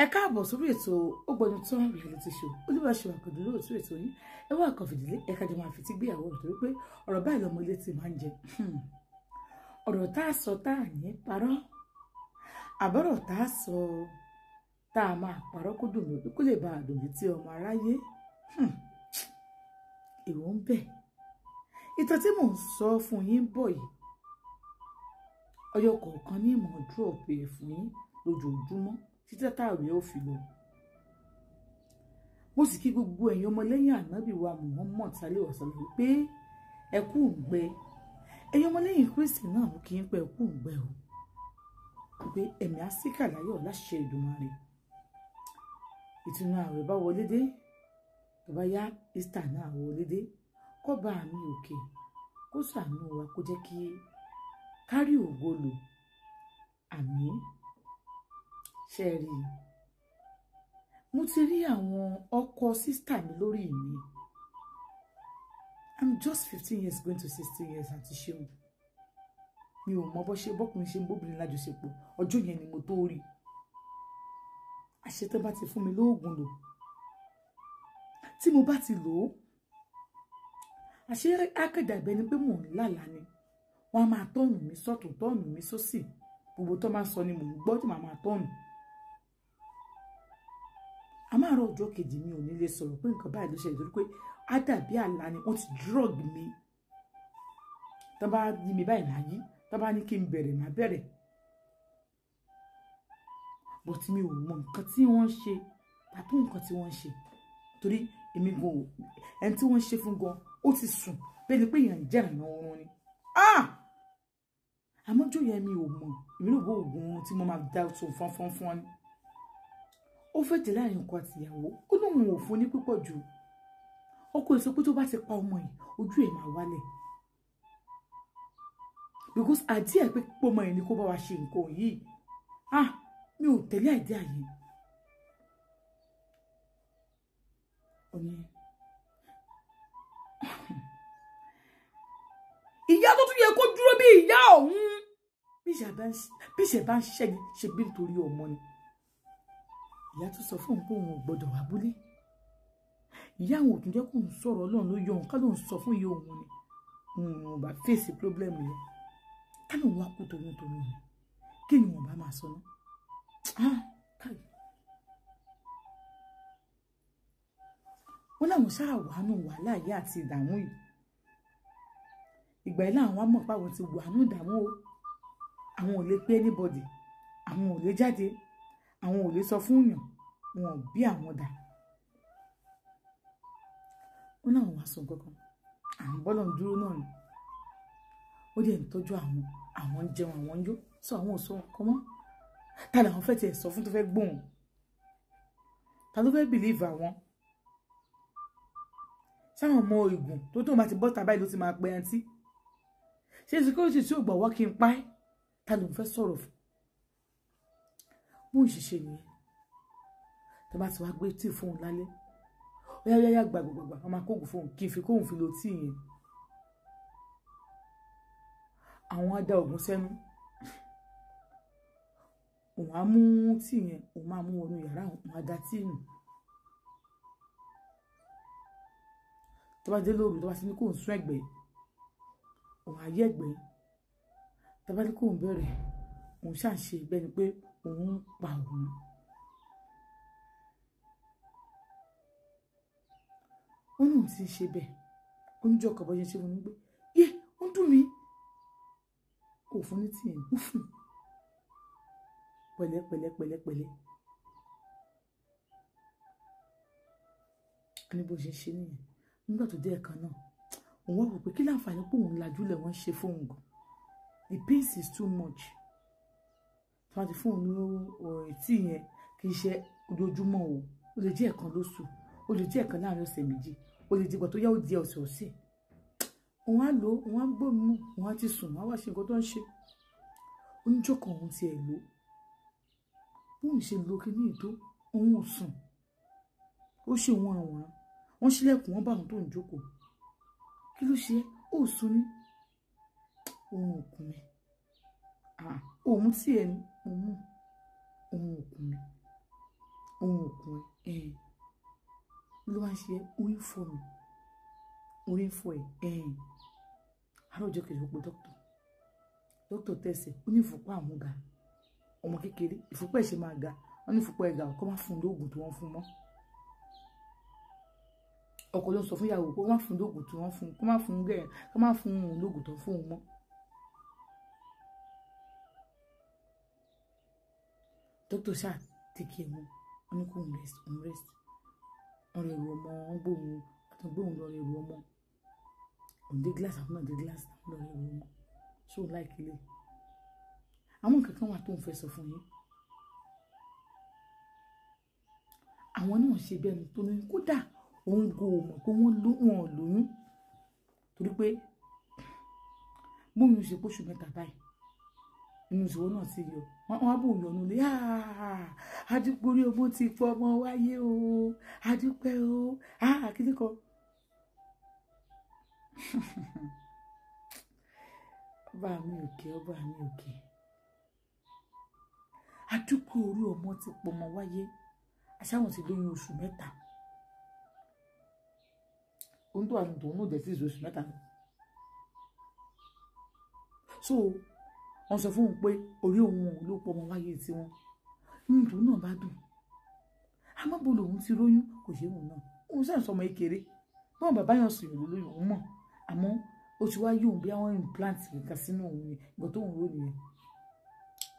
Ẹ káàbọ̀ sórí ètò Ògbóni Tán reality show. Olúwaṣewà pẹ̀lú olóòtú ètò yìí. Ẹ wá nǹkan fìdílé, ẹ kájọ máa fi tí gbéyàwó rẹ̀ torí pé ọ̀rọ̀ báyìí lọmọ ilé ti máa ń jẹ. Ọ̀rọ̀ tá a sọ tá a ní parọ́, àbọ̀rọ̀ tá a sọ tá a máa parọ́ kó dùn mí kó lè bá a dùn létí ọmọ aráyé. Èwo ń bẹ. Ìtàn tí mò ń sọ fún yín bọ̀ yìí, ọyọ kọ̀ọ̀kan ní ìmọ̀ drop ẹ̀ fún yín lójoojúmọ́ títí táwé ó fi lọ. Mo sì kí gbogbo ẹ̀yin ọmọlẹ́yìn ànábì wa Muhammad sallallahu alaihi wasallam pé ẹ kú òǹgbẹ. Ẹ̀yin ọmọlẹ́yìn Kristi náà mo kì í pé ẹ kú òǹgbẹ o, pé ẹ̀mí á síkà láyọ̀ láṣẹ Èdùmàrè. Ìtùnú ààwẹ̀ bá wọlé dé, tó bá yá Easter náà wọlé dé, kó bá mi òkè kó ṣàánú wa kó jẹ́ kí kárí ògo lò. Àmín. Ṣe rí i, mo ti rí àwọn ọkọ sísítà mi lórí mi. I'm just 15 years going to 16 years àti ṣeun. Mi ò mọ bó ṣe bọ́kùnrin ṣe ń bóbìnrin lájọṣepọ̀. Ọjọ́ yẹn ni mo tó rí. Àṣetán bá ti fún mi lóògùn lò, tí mo bá ti lò ó, àṣé ákẹ́dàbẹ́ ni pé mò ń lálàá ni. Wọ́n á máa tọ́ọ̀nù mi sọ́tún, tọ́ọ̀nù mi sósì. Gbogbo tó máa sọ ni mò ń gbọ́ tí màá máa tọ́ọ̀nù. A máa rọ ọjọ́ kejì mi ò ní lè sọ̀rọ̀ pé nǹkan báyìí ló ṣẹlẹ̀ torí pé á dàbí àlá ni. Wọ́n ti drug mi. Tó bá yí mi báyìí máa yí, tó bá ní kí n bẹ̀rẹ̀ máa bẹ̀rẹ̀. But mi ò mọ nǹkan tí wọ́n ń ṣe tàbí nǹkan tí wọ́n ń ṣe torí èmi gan ò, ẹni tí wọ́n ń ṣe fún gan ó ti sùn bẹ́ẹ̀ ni pé èèyàn ń jẹ̀rànà oorun ni. Àmọ́jọ́ yẹn mi ò mọ̀, èmi náà bó oògùn oorun tí mo máa da sùn fọ́nfọ́nfọ́n ni. Ó fẹ́ jẹ́ láàrin ọkọ àti ìyàwó, ó lóun ò fún ní púpọ̀ jù. Ọkọ ẹ̀ sọ pé tó bá ti pa ọmọ yìí, ojú ẹ̀ máa wálẹ̀. Because àdí ẹ̀ pé pọ́mọ ẹ̀ ni kó bá wa ṣe nǹkan yìí. Mi ò tẹ̀lé àìdí àyè. Ó ní ìyá tó tún yẹ kó dúró bí ìyá òun. Bí ìṣẹ̀ bá ń ṣẹ́ ni ṣe bí nítorí ọmọ ni. Ìyá tún sọ fún òun pé òun ò gbọdọ̀ wá búlé. Ìyá àwọn ò tún jẹ́ kóun sọ̀rọ̀, Ọlọ́run ló yọ òun, ká lóun sọ fún ìyá òun ni. Òun ò bá fèsì problem yẹn. Ká lóun wá kú tòun tòun ni. Kí ni wọ́n bá máa sọ náà? Wọ́n láwọn ṣáà wà nù wàhálà yìí àti ìdààmú yìí. Ìgbà yìí làwọn á mọ̀ pé àwọn ti wà nù ìdààmú o. Àwọn ò lè pé anybody, àwọn ò lè jáde, àwọn ò lè sọ fún yàn, wọn ò bí àwọn dà. Wọ́n láwọn wá sọ nǹkan kan, àwọn bọ́lọ̀ ń dúró náà ni. Ó dẹ̀ ń tọ́jú àwọn, àwọn ń jẹun, àwọn ń yó, sọ àwọn ò sọ nǹkan mọ́. Ta làwọn fẹ́ tiẹ̀ sọ fún tó fẹ́ gbóhùn? Ta ló fẹ́ believe àwọn? Sáwọn ọmọ ìgùn tó tóun bá ti bọ́ta báyìí ló ti máa pe àǹtí. Ṣé security tí ò gbà wá kí n pa ẹ́? Ta ló ń fẹ́ sọ̀rọ̀ fún? Bó ń ṣiṣẹ́ nìyẹn. Tó bá ti wá gbé tíì fóun lálẹ́, ó yá yá gbàgbàgbà, wọ́n máa kóògùn fóun kí n fi kóògùn fi lo tíì yẹn. Àwọn á da ògùn sẹ́nu. Òun á mú tíì yẹn, òun máa mú wọnú yàrá, òun á da tíì nù. Tó bá dé lóru, tó bá ti ní kóun sún ẹ̀gbẹ́, òun á yí ẹ̀gbẹ́. Tó bá ní kóun bẹ̀rẹ̀, òun ṣáà ń ṣe bẹ́ẹ̀ ni pé òun ń pa òun. Ó ní òun ti ń ṣe bẹ́ẹ̀. Ó ní jọ́ kan bó ṣe ń ṣe fún mi pé, yé, ó ń dùn mí. Kò fún ní tíì yẹn, ó fún un. Pẹ̀lẹ́ pẹ̀lẹ́ pẹ̀lẹ́ pẹ̀lẹ́. Ó ní bó ṣe ń ṣe nìyẹn. Nígbà tó dé ẹ̀kan náà, òun wá wò pé kí láǹfààní pé òun lajúlẹ̀ wọ́n ń ṣe fóun gan. The pain is too much. Tí wọ́n ti fún òun ní tíì yẹn, kì í ṣe ojoojúmọ́ o. Ó lè jẹ́ ẹ̀kan lóṣù, ó lè jẹ́ ẹ̀kan láàrin ọ̀sẹ̀ méjì, ó lè dìgbà tó yá ó di ọ̀sẹ̀ ọ̀sẹ̀. Òun á lò ó, òun á gbómi mú, òun á ti sùn, òun á wá ṣe nǹkan tó ń ṣe. Oníjọ́ kan òun ti ẹ̀ lò. Bóun ṣe lo kíní ìtó, òun ò sùn. Ó ṣe òun àwòrán. Wọ́n ṣílẹ̀kùn, wọ́n bá àwọn tó ń jókòó. Kí ló ṣe é? Ó sùn ní. Òun ò kùn mi. Òun tí ẹ ní, mo mú. Òun ò kùn mi. Ohun òkun ẹ̀ ló wá ń ṣe orí fọ́ mi, orí fọ́ ẹ̀. Àárọ̀ ọjọ́ kejì ó pe dókítà. Dókítà tẹ̀sẹ̀, ó ní ìfúnpá àwọn ga. Ọmọ kékeré, ìfúnpá ẹ̀ ṣe máa ga. Wọ́n ní ìfúnpá ẹ̀ ga, kó má fún un lóògùn tí wọ́n fún mọ́. Ọkọ ló ń sọ fún ìyàwó kó má fún un lóògùn tí wọ́n fún, kó má fún un gẹ̀, kó má fún un lóògùn tó fún un mọ́. Dókítà ṣáà take care wọn, wọ́n ní kó òun rest, òun rest. Wọ́n rẹ̀ rù ọmọ, wọ́n gbóhùn, àti gbóhùn lọ rẹ̀ rù ọmọ. Òun dé glass, àwọn náà dé glass, àwọn lọ rẹ̀ rù ọmọ. Ṣé òun láìkí lé? Àwọn nǹkan kan wà tó ń fẹ́ sọ fún yín. Àwọn náà ṣe bẹ́ẹ̀ ni tó ní kódà òun kò mọ̀ pé wọ́n lóyún. Torí pé bóun ṣe póṣù mẹ́ta báyìí, inú ìṣòwò náà ti yọ. Wọ́n á bòun yọnu lé. Adúpẹ́ orí ọmọ ti fọ ọmọ wáyé o. Adúpẹ́ o. Kíní kan. Ọba mi òkè, ọba mi òkè. Adúpẹ́ orí ọmọ ti pọ̀ ọmọ wáyé. Aṣáwọn ti lóyún oṣù mẹ́ta. Ohun tó wà nù tòun náà dẹ̀ sí oṣù mẹ́ta. So wọ́n sọ fún òun pé orí òun ló pọ̀ ọmọ wáyé tiwọn. Inú tòun náà bá dùn. Àmọ́ bo lòun ti róyún kò ṣe òun náà. Òun ṣe ń sọ ọmọ kékeré. Bọ́n bàbá yàn sùn ìlú lóyún òun mọ̀. Àmọ́ ó ti wá yí òun bí àwọn implant nǹkan sínú òun ni ìgbà tó òun rò nìyẹn.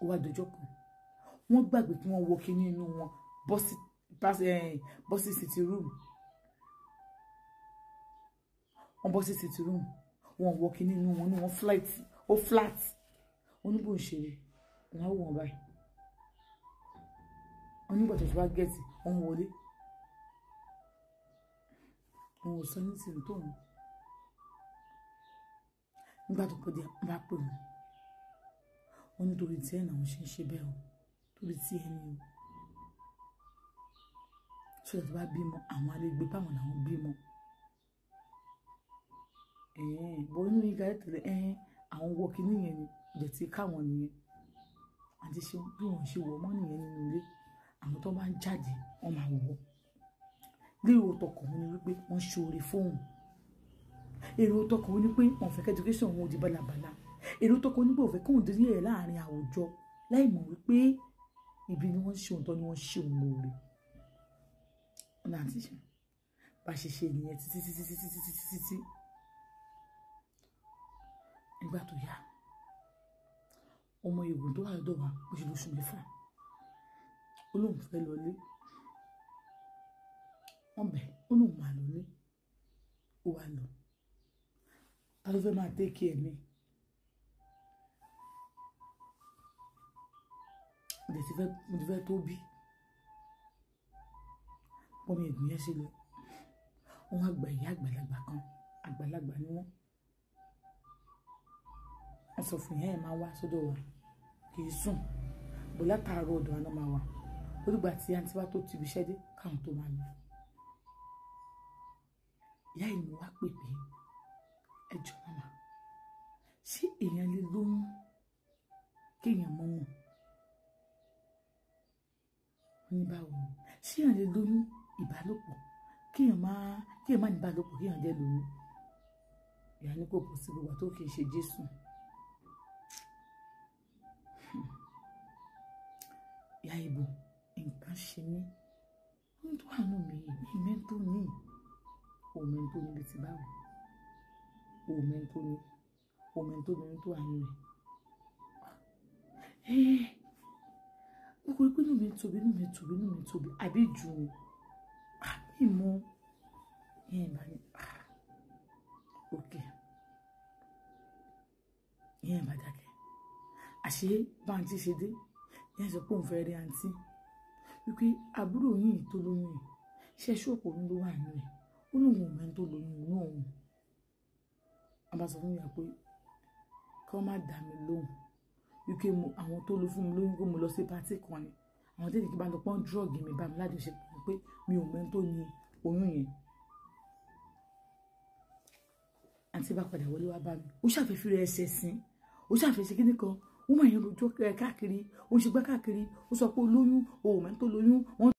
Ó wá dọjọ́ kan. Wọ́n gbàgbé kí wọ́n wọ kinní inú wọn bọ́ sí sitting room. Wọ́n bọ́ sí sitting room. Wọ́n wọ kinní inú wọn ní wọ́n flat. Ó flat. Wọ́n ní bó ń ṣe rí. Wọ́n á wò wọ́n báyìí. Wọ́n nígbà tó ti wá gẹ̀ẹ́tì, wọ́n wọlé. Òun ò sọ ní tìǹ tóun. Nígbà tó pẹ́ díẹ̀, wọ́n bá pè wọ́n. Wọ́n ní torí tí ẹ̀ náà wọ́n ṣe ń ṣe bẹ́ẹ̀ o. Torí tí ẹ ní o. Sọ́dọ̀ tó bá bímọ, àwọn alégbé báwọn làwọn bímọ. Bọ́ inú yín ga tẹ̀lé, àwọn wọ kinní yẹn ni, ìdẹ̀ tí káwọn nìyẹn. Àti ṣe bí wọ́n ṣe wọ̀ mọ́ nìyẹn nínú ilé. Àwọn tó bá ń jáde, wọ́n máa wọ̀. Lérò tọkàn wọn ni wípé wọ́n ṣoore fóun. Èrò tọkàn wọn ni pé wọ́n fẹ́ kí education wọn ò di bálabàla. Èrò tọkàn wọn ni pé wọ́n fẹ́ kóun dé ní ẹ̀ láàrin àwùjọ láì mọ̀ wípé ibi ni wọ́n ṣe òun tán ni wọ́n ṣe òun lóore. Ọ̀nà àti ṣe bá ṣe ṣe nìyẹn títí títí títí títí títí. Nígbà tó yá, ọmọ Ègùn tó wà lọ́dọ̀ wa bó ṣe lóṣù mẹ́fà, ó lóun fẹ́ lọlé. Wọ́n bẹ̀, ó lóun máa lọlé. Ó wá lọ. Ta ló fẹ́ máa take care mi? Mo ti fẹ́ tó bí. Bọ́mọ Ègùn yẹn ṣe lọ. Wọ́n wá gba ìyá àgbàlagbà kan. Àgbàlagbà ni wọ́n. Wọ́n sọ fún ìyá ẹ̀ máa wá sọ́dọ̀ wa. Kì í sùn. Bọ̀ látàárọ̀ ọ̀dọ̀ wa náà máa wà. Ó dìgbà tí àǹtí wa tó ti ibi iṣẹ́ dé káwọn tó máa lọ. Ìyá yìí ni mo wá pè pé ẹ jọ̀ọ́ màmá, ṣé èèyàn lè lóyún kí èèyàn mọ̀ mọ̀? Wọ́n ní báwo ni? Ṣé èèyàn lè lóyún ìbálòpọ̀ kí èèyàn má ní ìbálòpọ̀ kí èèyàn dẹ̀ lóyún? Ìyá ní kò possible wà tó kì í ṣe Jésù. Ìyá ìbò, nǹkan ṣe mí. Ohun tó wà nù mí yìí, ìmẹ́ntó ní. Òmẹ́ntó níbi tí báwo. Òmẹ́ntó ní. Òmẹ́ntó ní tó wà nù rẹ̀. Mo kò rí pé inú mi tóbi, inú mi tóbi, inú mi tóbi. Àbí jù ú. Mi mọ. Ìyẹn bá ní. Okay. Ìyẹn bá dákẹ́. Àṣé bá àǹtí ṣe dé. Ìyẹn sọ pé òun fẹ́ rí àǹtí. Wípé àbúrò yín tó lóyún yìí, ṣé ṣọ́ọ̀pù òun ló wà nínú ẹ̀? Ó lóun ò mẹ́ni tó lóyún inú òun. Wọ́n bá sọ fún ìyá pé kí wọ́n má dà mí lóhùn. Wípé àwọn tó lọ fún mi lóyún pé mo lọ sí pátì kan ni. Àwọn tètè kí bá lọ pọ́n dúrọ́ọ̀gì mi bá mi lájọṣepọ̀ pé mi ò mẹ́ni tó ní oyún yẹn. Àǹtí bá padà wọlé wá bá mi. Ó ṣàfẹ́fẹ́ rẹ̀ ẹsẹ̀ sí. Ó ṣàfẹ́ṣe kíní kan. Ó máa yẹn lójó káàkiri. Ó ń ṣe gbá káàkiri. Ó sọ pé ó lóyún, òun mẹ́ni tó lóyún. Wọ́n